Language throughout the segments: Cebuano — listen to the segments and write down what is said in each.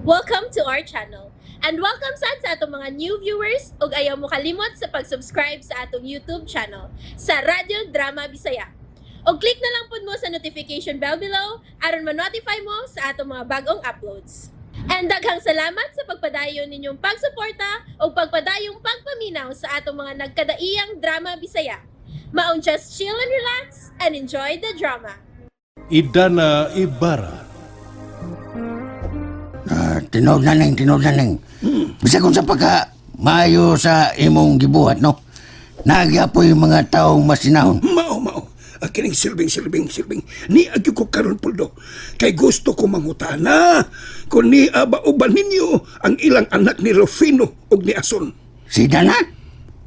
Welcome to our channel. And welcome sad sa atong mga new viewers ug ayaw mo kalimot sa pag-subscribe sa atong YouTube channel sa Radyo Drama Bisaya. Og click na lang pud mo sa notification bell below aron ma-notify mo sa atong mga bagong uploads. And daghang salamat sa pagpadayon ninyong pagsuporta ug pagpadayong pagpaminaw sa atong mga nagkadaiyang drama Bisaya. Maong just chill and relax and enjoy the drama. Idana Ibarra. Ah, tinuod na ning, tinuod na ning. Bisag kung sa pagka maayo sa imong gibuhat, no? Nagyapoy yung mga taong masinahon. Mao, mao. Kining silbing, silbing, silbing. Ni agyo ko karon, Poldo. Kay gusto ko mangutana kung ni ba uban ninyo ang ilang anak ni Rufino ug ni Ason. Si Dana?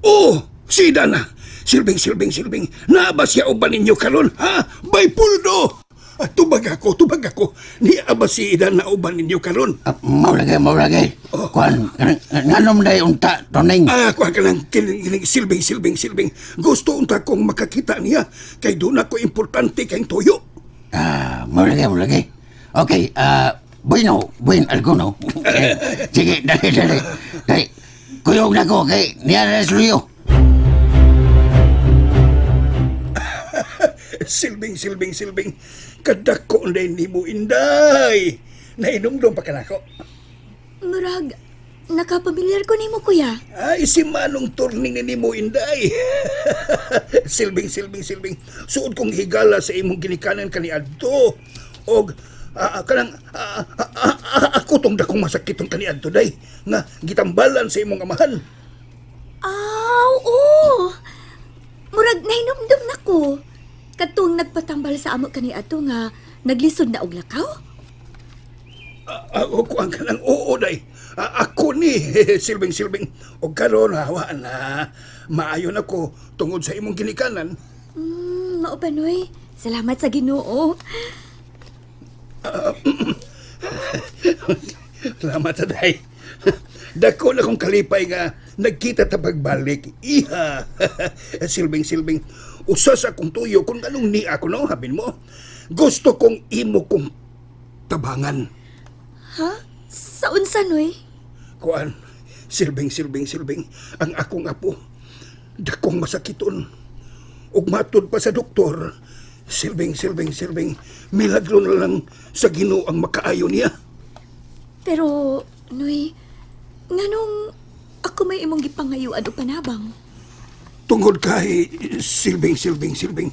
Oh, si Dana. Silbing, silbing, silbing. Naa ba siya uban ninyo karon, ha? Bay Poldo! Ah, tubag ako, tubag ako. Ni ba si Dana uban ninyo karon? Ah, mao lagi, mao lagi. Kuan, nganom day unta, toning. Ah, kuha ka lang, kining, kining, silbing, silbing, silbing. Gusto unta kong makakita niya. Kay doon ako importante kay tuyo. Ah, mao lagi, mao lagi. Okay, bueno, buen alguno. Okay. Sige, dali, dali. Dali. Kuyog na ko, kay niya na sluyo. Silbing, silbing, silbing. Kadako na nimo, Inday. Nainumdum pa ka nako. Murag, nakapamilyar ko nimo, kuya. Ay, si Manong Turning ni nimo, Inday. Silbing, silbing, silbing. Suod kong higala sa imong ginikanan kaniadto. Og kanang ako tong dakong masakitong kaniadto, day. Nga gitambalan sa imong amahan. Aw, oo. Murag nahinumdum na ko. Katong nagpatambal sa amo kaniadto nga naglisod na og lakaw. Ako ang kanang oo, day. Ah, ako ni silbing silbing. Og karon hawa na maayo na ko tungod sa imong ginikanan. Mao ba, Noy? Salamat sa Ginoo. Salamat sa day. Dako na kong kalipay nga nagkita ta pagbalik. Iha. Silbing silbing. Usa sa akong tuyo kung anong ni ako no, habin mo. Gusto kong imo kong tabangan. Ha? Sa unsa, Noy? Kuan, silbing silbing silbing ang akong apo. Dakong masakiton. Ug matud pa sa doktor. Silbing silbing silbing, milagro na lang sa Ginoo ang makaayo niya. Pero, Noy, nganong ako may imong gipangayuan o panabang? Tungod kay silbing silbing silbing,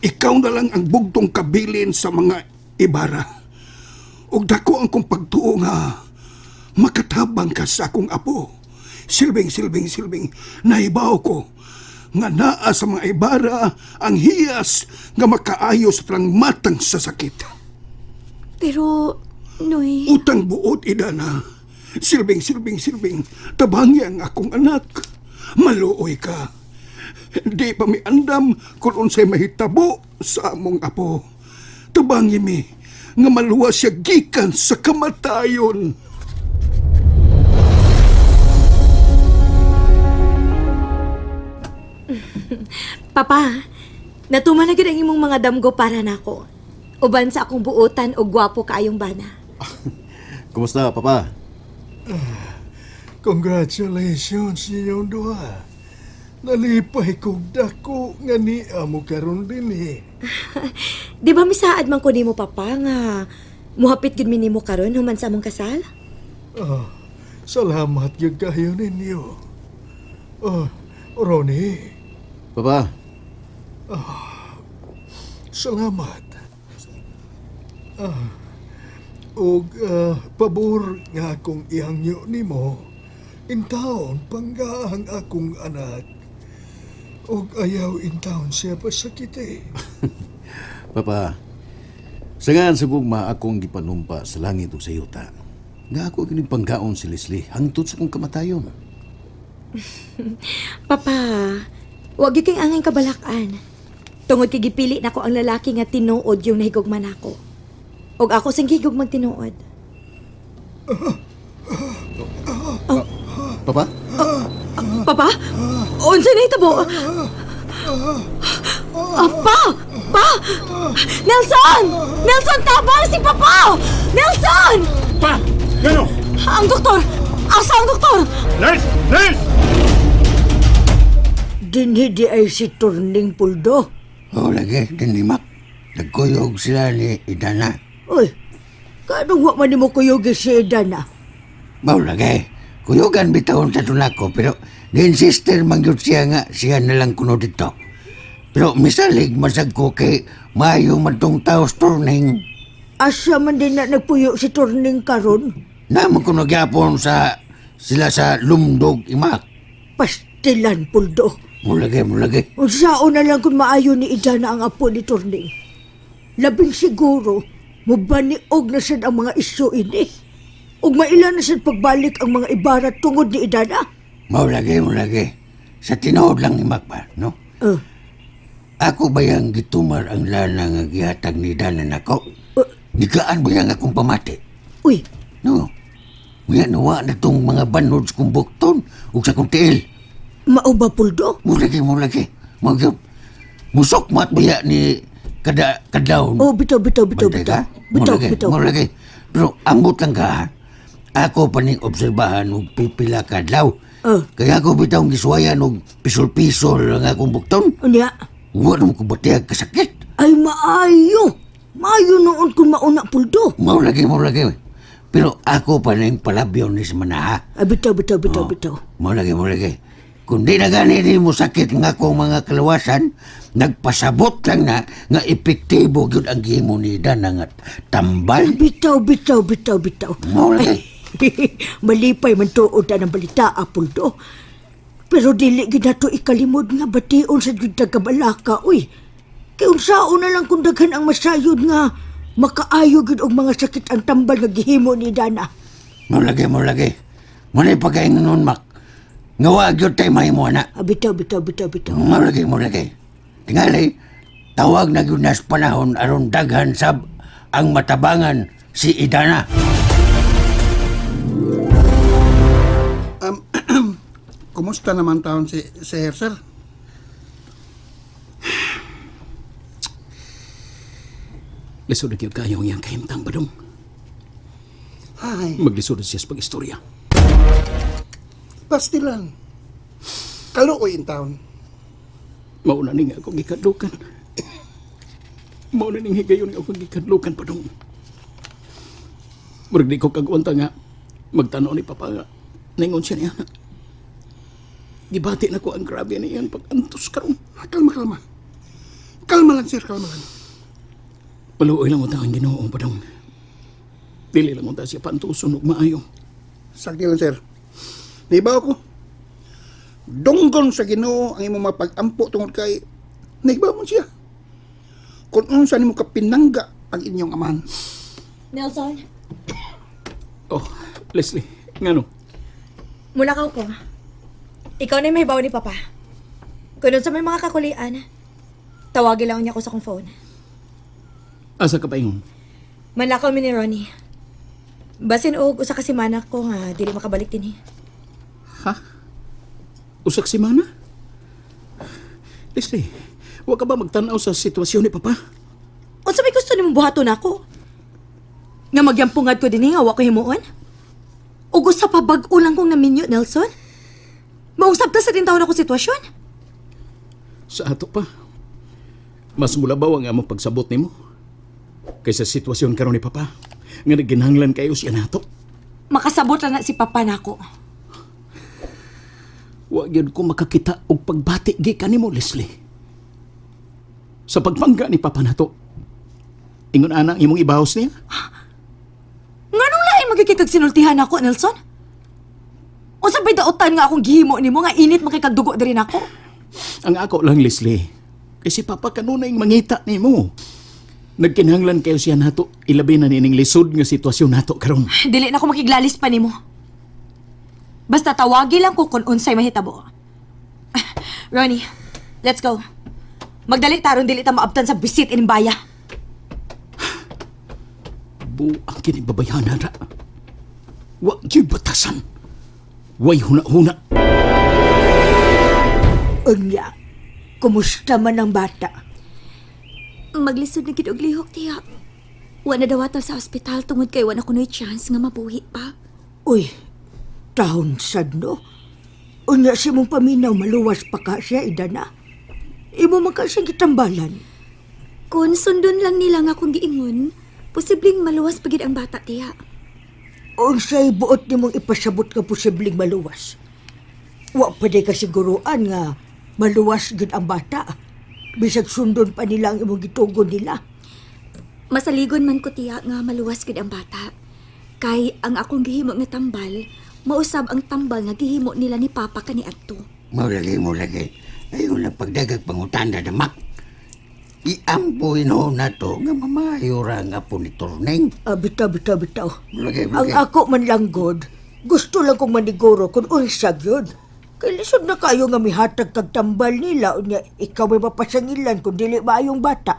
ikaw na lang ang bugtong kabilin sa mga Ibara. Ug dako ang kong pagtuo nga makatabang ka sa akong apo. Silbing silbing silbing, nahibaw ko nga naa sa mga Ibara ang hiyas nga makaayo sa matang sa sakit. Pero, Noy. Utang buot, Idana. Silbing silbing silbing, tabangi ang akong anak. Maluoy ka. Di pa mi andam kung unsay mahitabo sa among apo. Tabangi mi nga maluwas siya gikan sa kamatayon. Papa, natuman na gid ang imong mga damgo para nako. Uban sa akong buotan og gwapo kaayong bana. Kumusta, Papa? Congratulations ninyong duha. Nalipay kog dako nga niya mo karon dinhi. Di ba misaad man ko nimo, Papa, nga muhapit gid mi nimo karon human sa among kasal? Ah, salamat gyud kayo ninyo. Ah, Ronnie, Papa, salamat. Ah, ug pabor nga akong ihangyo nimo, intawon panggaang akong anak. Ug ayaw intawon siya pasakiti. Papa. Sa ngan sa gugma akong gipanumpa sa langit ug sa yuta. Nga ako kining panggaon si Leslie hangtod sa akong kamatayon. Papa, wag gyud kay angay kabalakan. Tungod kay gipili nako ang lalaki nga tinuod yung nahigugma nako. Ug ako sing gihigugmag tinuod. Papa? Papa? Unsa na itabo? Ah, pa! Pa! Nelson! Nelson, tabang si Papa! Nelson! Pa! Ngano? Ang doktor! Asa ang doktor? Nurse! Nurse! Dinhi di ay si Turning Puldo. Oo lagi, dinimak. Nagkuyog sila ni Idana. Uy, kanong wa man nimo kuyugi si Idana? Mao lagi. Kuyugan bitawon sa tunako pero ni-insister man gyud siya nga siya na lang kuno dito. Pero misalig masag ko kay maayo man tong taos turning. Asa man din na nagpuyo si Turning karon? Naman kuno gyapon sa sila sa lumdog imak. Pastilan, Puldo. Mulagi, mulagi. Unsaon na lang kung maayo ni Idana ang apo ni Turning. Labing siguro, mubaniog na sad ang mga isyo ini. Ug maila na sad pagbalik ang mga ibara tungod ni Idana. Mao lagi, mulagi. Sa tinuod lang imak ba, no? Ako ba yang gitumar ang lana nga gihatag ni Dana nako? Nikaan ba yang akong pamati? Uy, No. Nguya nawa na tong mga banhod sa kong bukton ug sa kong tiil. mao ba, Puldo? Mulagi, mulagi. Magyap. Musok mat baya ni kada kadlawon. Oh, bitaw, bitaw, bitaw, Bantay bitaw. ka? Bitaw, Mulagi, bitaw. Mulagi. Pero ambot lang ka, ha? Ako pa ning obserbahan og pipila kadlaw. Kaya ako bitaw gisuwayan og pisol-pisol ang akong bukton. Unya, Wa naman ko batiyag kasakit. ay maayo. Maayo noon kung mauna, Puldo. Mao lagi, mao lagi. Pero ako pa ning palabyo ni sa manaha. Ay, bitaw, bitaw, bitaw, bitaw. Mao lagi, mao lagi. Kung di na gani di mo sakit nga akong mga kalawasan, nagpasabot lang na nga epektibo gyud ang gihimo ni Dana nga tambal. Bitaw, bitaw, bitaw, bitaw. Mao lagi. Malipay man tuod na ng balita, Apuldo. Pero dili gid nato ikalimod nga bation sa gyud kabalaka, uy. Kay unsaon na lang kung daghan ang masayod nga makaayo gid og mga sakit ang tambal nga gihimo ni Dana. Mao lagi, mao lagi. Mo na pagkaingon nun, Mak. Nga wa gyud tay mahimo na. Ah, bitaw, bitaw, bitaw, bitaw. Mao lagi, mao lagi. Tingali, tawag na gyud nas panahon aron daghan sab ang matabangan si Idana. Kumusta naman taon si Sir, sir? Lisod na gyud kayo ang iyang kahimtang badong. Ay, Maglisod na siya sa pag-istorya. pastilan. Kaluoy in taon. Mauna ni nga akong gikadlukan. Mauna ning higayon nga akong gikadlukan padong. Murag di ko kagwanta nga magtanaw ni Papa nga. Ningon siya niya. Gibati na ko ang grabe niyan pag-antos karon. Kalma, kalma. Kalma lang, sir, kalma lang. Paluoy lang unta ang Ginoo padong. Dili lang unta siya pantuson og maayo. Sakti lang, sir. Naibaw ko. Dunggon sa Ginoo ang imong mapag-ampo tungod kay naibaw mo siya. Kung unsa nimo kapinangga ang inyong amahan. Nelson, Oh, Leslie, ngano? mulakaw ko. Ikaw na yung may bawa ni Papa. Kung sa may mga kakulian, tawagin lang niya ko sa kong phone. Asa ka pa ingon? Manlakaw mi ni Ronnie. Basin og usa ka semana ko nga dili makabalik dinhi. Ha? Usak si Mana? Leslie, wa ka ba magtanaw sa sitwasyon ni Papa? Unsa may gusto nimong buhaton nako? Nga magyampungad ko dinhi nga wa ko himuon? Ug usa pa bag-o lang kong naminyo, Nelson? Mausab ta sa din taon ako sitwasyon? Sa ato pa. Mas mulabaw ang among pagsabot nimo kaysa sitwasyon karon ni Papa. Nga nagginhanglan kayo siya nato. Makasabot ra na si Papa nako. Wa gyud ko makakita og pagbati gikan nimo, Leslie. Sa pagpangga ni Papa nato. Ingon ana ang imong ibahos niya. Nganong lain magkikitag sinultihan nako, Nelson? Unsa bay daotan nga akong gihimo nimo nga init makikagdugo diri nako? Ang ako lang, Leslie. Kay si Papa kanunay mangita nimo. Nagkinahanglan kayo siya nato. Ilabi na nining lisod nga sitwasyon nato karon. Dili na ko makiglalis pa nimo. Basta tawagi lang ko kung unsay mahitabo. Ronnie, let's go. Magdali taron dili ta maabtan sa bisit ining baya. Buang kini babayhanan ra. Wa gyud batasan. Way huna-huna. Unya, kumusta man ang bata? Maglisod na gid og lihok tiya. Wa na dawatan sa ospital tungod kay wa na kunoy chance nga mabuhi pa. Uy, taon sad no. Unya si mong paminaw maluwas pa ka siya, Idana. Imo man ka siyang gitambalan. Kung sundon lang nila nga akong giingon, posibleng maluwas pagid ang bata tiya. Unsay buot nimong ipasabot nga posibleng maluwas. Wa pa day kasiguruan nga maluwas gid ang bata. Bisag sundon pa nila ang imong gitugon nila. Masaligon man ko tiya nga maluwas gid ang bata. Kay ang akong gihimo nga tambal, mausab ang tambal nga gihimo nila ni Papa kaniadto. Mao lagi, mao lagi. Ayun lang pagdagag pangutana na mak. Iampo ino na to nga mamayo ra nga po ni Torneng. Ah, bitaw, bitaw, bitaw. Lagi, Ang lagi. ako man lang god, gusto lang kong maniguro kung unsa gyud. Kay lisod na kayo nga mihatag kag tambal nila unya ikaw may mapasangilan kung dili maayong bata.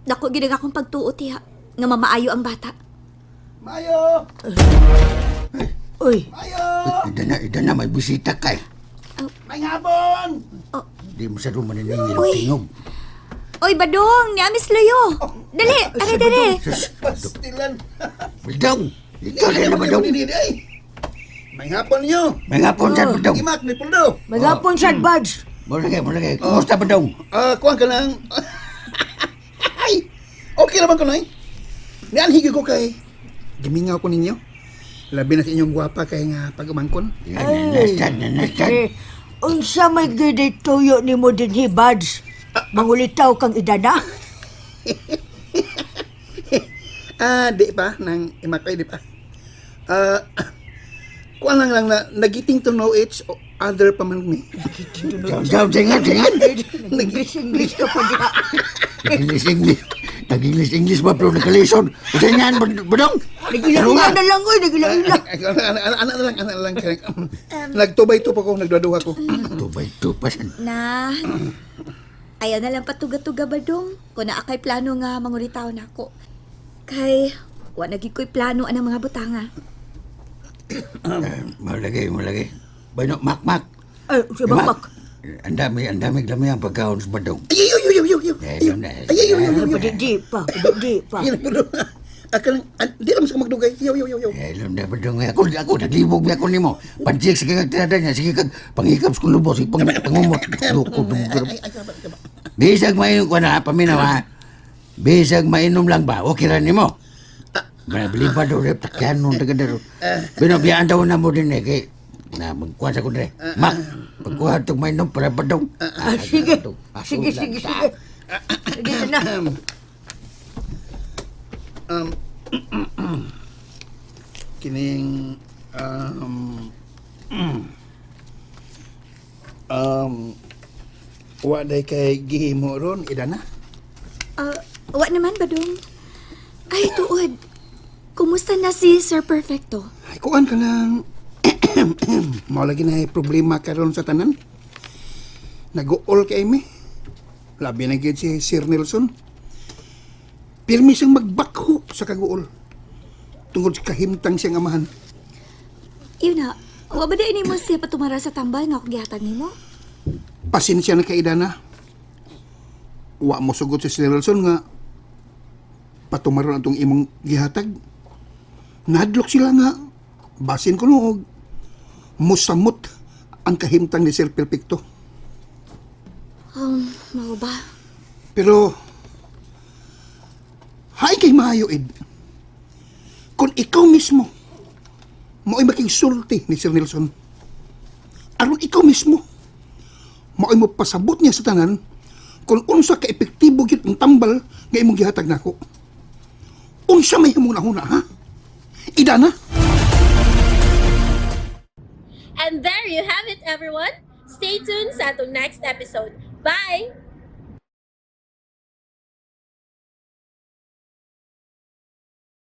Dako gid ang akong pagtuo tiya nga mamaayo ang bata. Mayo! Uy, Mayo! Ida na, ida na, may bisita kay. May hapon! Di mo sa maniningil Uy. tingog. Oy Badong, ni Amis Loyo. Dali, ari dali. Pastilan! Badong! Ikaw rin na badong. May hapon niyo! May ngapon sa badong. Imak ni Puldo! maghapon sad buds. Mao lagi, mao lagi. Kumusta badong? Ah, kuwan ka lang. Ay! Okay naman ko, Noy. Nianhigi ko kay. Gimingaw ko ninyo. Labi na sa inyong gwapa kay nga pag-umangkon. Nanasad, nanasad. Eh, unsa may gid tuyo nimo dinhi buds? Mangulitaw kang idana. Ah, di pa. Nang imakay, di pa. Ah, kuwan lang lang na nagiting to know each other pa man ni. Jaw, jaw, singan, singan. English English ka pa diha. English, English. Nag-English, English ba, pero nagkalisod. Singan, badong. Nagilaila na lang oy, nagilaila. Anak na lang, anak na lang. Nagtubay to pa ko, nagduha ko. Tubay, tupasan. Na. Ayaw na lang patuga-tuga Badong. Kung naa kay plano nga mangulitaw nako. Kay wa na gid ko'y plano anang mga butanga. Mao lagi, mao lagi. Bueno, mak, mak. Ay, si Bakbak. Ang dami, ang dami, dami ang pagkaon sa badong. Ay, ay, ay, ay, ay, ay, Eh, ay, na, ay, ay, ay, ay, ay, ay, Di pa, di pa. Yan, Puldo. Akal, di lang sa magdugay. Yo, yo, yo, yo. Eh, alam na badong. Ako, ako, naglibog ako nimo. Pansik, sige kag tirada niya. Sige kag pangikap sa kong lubos. Sige pang, pangumot. Loko, dumugro. Bisag mainom ko na, paminaw ha. Bisag mainom lang ba? Okay ra nimo. Bili ba do rep takyan nung taga daro. Binobiyaan daw na mo din eh kay na magkuha sa kundre. Mak, pagkuha itong mainom para badong. Ah, sige. Sige, sige, sige. Dito na. Kining um wa day kay gihimo ron idana. Ah, wa naman Badong. Ay tuod. Kumusta na si Sir Perfecto? Ay kuan ka lang. Mao lagi na problema karon sa tanan. Naguol kay mi. Labi na gyud si Sir Nelson. Pirmi siyang magbakho sa kaguol. Tungod sa kahimtang siyang amahan. Yun na. Wa ba di nimo siya patumara sa tambal nga akong gihatag nimo? Pasensya na kay Idana. Wa mo sugot si Sir Nelson nga patumaron atong imong gihatag. Nahadlok sila nga basin ko noog musamot ang kahimtang ni Sir Perfecto. Mao ba? Pero hay kay maayo id. Kung ikaw mismo mao'y makigsulti ni Sir Nelson. Aron ikaw mismo mao'y mo pasabot niya sa tanan kung unsa ka epektibo gyud ang tambal nga imong gihatag nako. Unsa may imong nahuna ha? Idana. And there you have it, everyone. Stay tuned sa atong next episode. Bye!